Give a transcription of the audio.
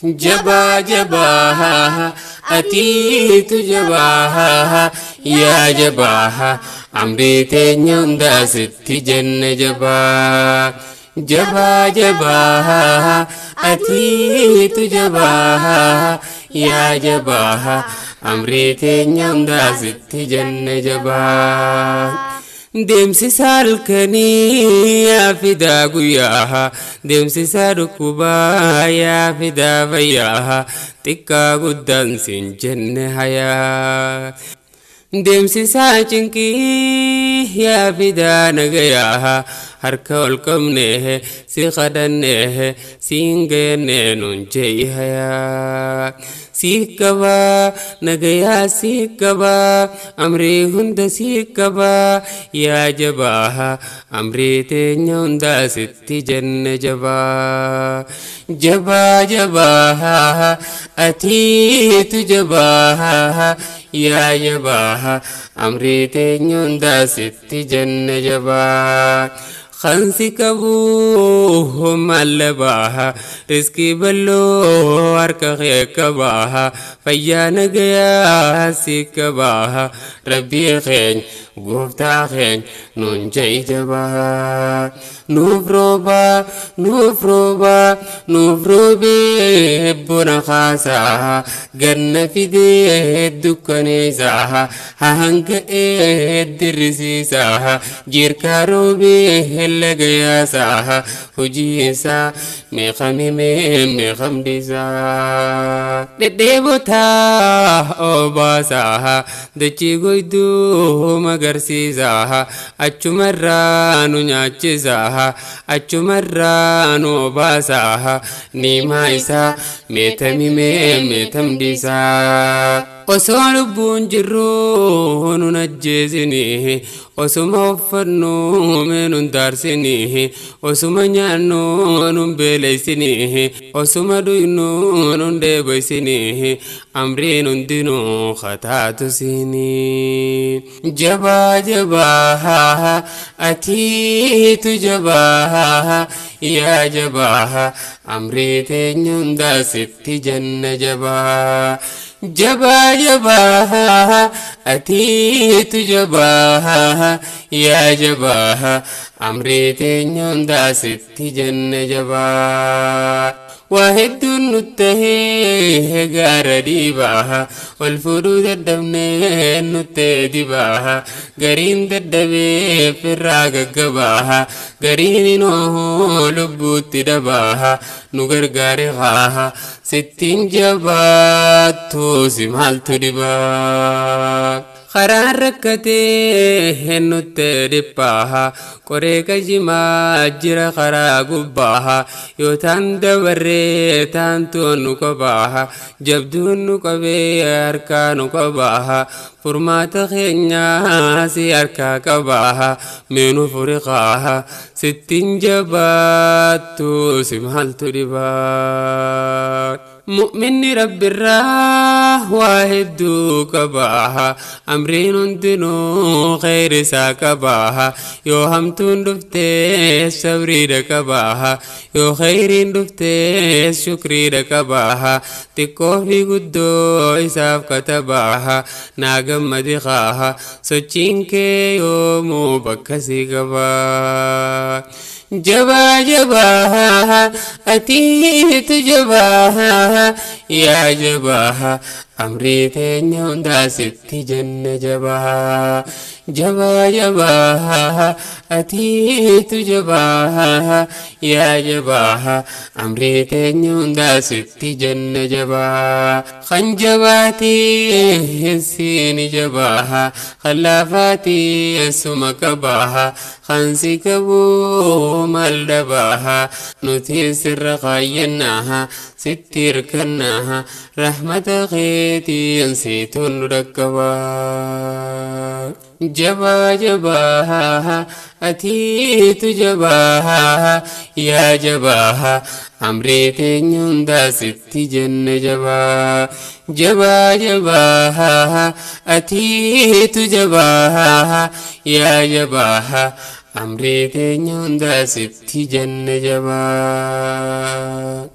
Jabaa jabaa atiitu jabaa yaa jabaa amrii teenya hundaa sitti jenne jabaa. Jabaa jabaa atiitu jabaa yaa jabaa amrii teenya hundaa sitti jenne jabaa. Deemsisa halkanii yaa fidaa guyyaa, deemsisa dhukkubaa yaa fidaa fayyaa, xiqqaa guddaan siin jenne hayaa. Deemsisa cinqii yaa fidaa nagayaa, harka ol qabnee si kadhannee siin geenne nuun je'i hayaa. Siif qabaa nagayaa, siif qabaa amrii hunda, siif qabaa yaa jabaa amrii teenya hundaa sitti jenne jabaa. Jabaa jabaa atiitu jabaa yaa jabaa amrii teenya hundaa sitti jenne jabaa. Kansi qabuu mallabaa, riskii bal'oo harka kee qabaa, fayyaa nagayaa si qabaa, rabbii keenya gooftaa keenya nuun je'i jabaa. Nuuf roobaa, nuuf roobaa, nuuf roobee bona kaasaa, ganna fidee dukkaneessaa, hanga'ee dirrisiisaa, jirkaa roobee laga yaasaa, hojiinsaa meeqamimee meeqamdisaa. Dhedheebotaa obaasaa, dachii goyduu magarsiisaa, achumarraa nu nyaachisaa, achumarraa nu obaasaa, niimaa isaa meetamimee meetamdisaa. Osoo lubbuun jirru nun ajjeesini, osuma uffannu mee nun daarsini, osuma nyaannu nun beeleysini, osuma dhuynu nun dheeboysini, amriin hundinuu kataatu siini. Jabaa jabaa atiitu jabaa yaa jabaa amrii teenya hundaa sitti jenne jabaa. Jabaa jabaa atiitu jabaa yaa jabaa amrii teenya hundaa sitti jenne jabaa. Waa hedduun nutti tahee gaara dhiibaa, wal fuudhuu dadhabnee nutti dibaa, gariin dadhabee firraa gaggabaa, gariin inoo lubbuutti dabaa, nu gargaare haa sittiin jabaattu si maaltu dhibaa. Karaan rakkatee nutti dhiphaa, qoree qajimaa jira karaa gubbaa, yoo taan dabarree taantuun nu qabaa, jabduun nu qabee harkaa nu qabaa, furmaata keenyaa si harkaa qabaa, meenu furiqaa sittiin jabaattu si maaltu dhibaa. Mu'minni rabbirraa waa hedduu qabaa, amriin hundinuu kheyri isaa qabaa, yoo hamtuun dhuftee sabriidha qabaa, yoo kheyriin dhuftee shukriidha qabaa, xiqqoo fi guddoo isaaf katabaa, naa gammadi haa sochiin kee yoomuu bakka si qabaa. Jabaa jabaa atiitu jabaa yaa jabaa amrii teenya hundaa sitti jenne jabaa. Jabaa jabaa atiitu jabaa yaa jabaa amrii teenya hundaa sitti jenne jabaa. Kan jabaatii siini jabaa, kan laafaatii suma qabaa, kan si qabuu maal dhabaa, nuti sirra kaayyannaa sitti hirkannaa, rahmata keetiin siituun nu dhaqqabaa. Jabaa jabaa atiitu jabaa yaa jabaa amrii teenya hundaa sitti jenne jabaa. Jabaa jabaa atiitu jabaa yaa jabaa amrii teenya hundaa sitti jenne jabaa.